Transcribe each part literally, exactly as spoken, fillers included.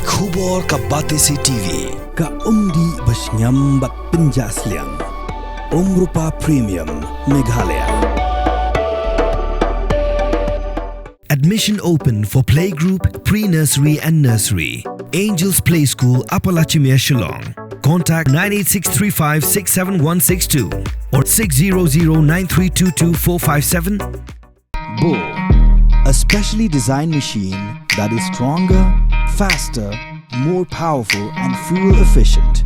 Khubor ka Batesi T V, ka umdih ba shngiam bad pynjah sliang. Umrupa Premium, Meghalaya. Admission open for playgroup, pre-nursery and nursery. Angels Play School, Upper Lachimia, Shillong. Contact nine eight six three five six seven one six two or six zero zero nine three two two four five seven. Bull, a specially designed machine that is stronger, faster, more powerful, and fuel efficient.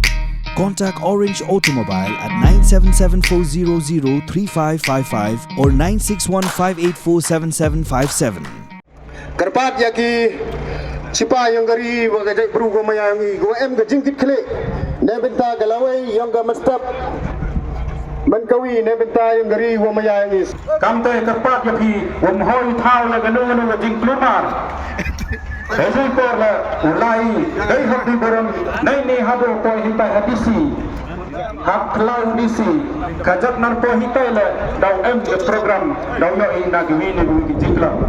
Contact Orange Automobile at nine seven seven four zero zero three five five five or nine six one five eight four seven seven five seven. Kyrpad ïa ki shipai ïong ka ri wa ka jaitbru ka Maya ïong i, ka wa em ka jingkitkhlieh na bynta ka lawei ïong ka mynstep ban kawi na bynta ïong ka ri wa Maya ïong i. Kamte kyrpad ïa phi, wym hoi thaw ïa kano kano ka jingkulmar. Hynrei por la u lai dei hok di burom, nei ni haduh poi hitai ha D C, hap khlaw D C, ka jot nar poi hitai la daw em ka program, daw ïoh i na kiwi ni kiwi ki jingkhlaiñ.